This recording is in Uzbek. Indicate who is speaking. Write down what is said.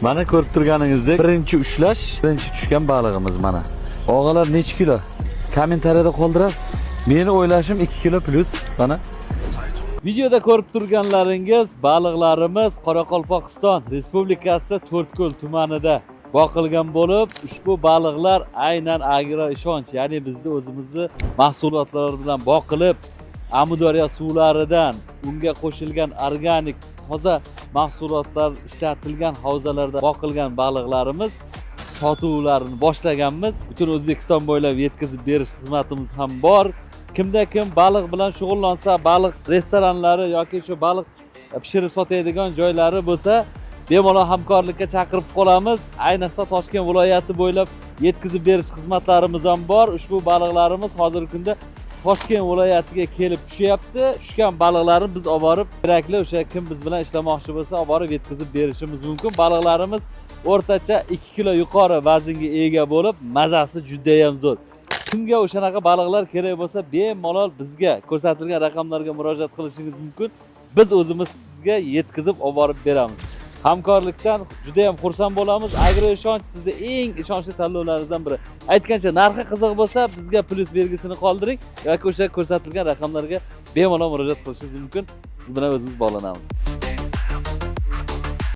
Speaker 1: Mana ko'rib turganingizdek, birinchi ushlash, birinchi tushgan balig'imiz mana. Og'alar, necha kilo? Kommentariyada qoldirasiz. Meni o'ylashim 2 kilo plyus mana. Videoda ko'rib turganlaringiz baliqlarimiz Qoraqalpog'iston Respublikasi To'rtko'l tumanida boqilgan bo'lib, ushbu baliqlar aynan Agro Ishonch, ya'ni bizni o'zimizni mahsulotlar bilan boqilib, Amudaryo suvlaridan unga qo'shilgan organik toza mahsulotlar ishlatilgan havzalarda boqilgan baliqlarimiz sotuvlarini boshlaganmiz. Butun O'zbekiston bo'ylab yetkazib berish xizmatimiz ham bor. Kimda kim baliq bilan shug'ullansa, baliq restoranlari yoki shu baliq pishirib sotadigan joylari bo'lsa, bemalol hamkorlikka chaqirib qolamiz. Ayniqsa Toshkent viloyati bo'ylab yetkazib berish xizmatlarimiz ham bor. Ushbu baliqlarimiz hozirgi kunda Toshkent viloyatiga kelib tushyapti. Tushgan baliqlarni biz olib borib, kerakli o'sha kim biz bilan ishlamoqchi bo'lsa, olib borib yetkazib berishimiz mumkin. Baliqlarimiz o'rtacha 2 kilo yuqori vaznga ega bo'lib, mazasi judayam zo'r. Kimga o'shanaqa baliqlar kerak bo'lsa, bemalol bizga ko'rsatilgan raqamlarga murojaat qilishingiz mumkin. Biz o'zimiz sizga yetkazib olib borib beramiz. Hamkorlikdan juda ham xursand bo'lamiz. Agro Ishonch sizni eng ishonchli tanlovlaringizdan biri. Aytgancha, narxi qiziq bo'lsa, bizga plyus belgisini qoldiring yoki o'sha ko'rsatilgan raqamlarga bemalol murojaat qilishingiz mumkin. Siz bilan o'zimiz bog'lanamiz.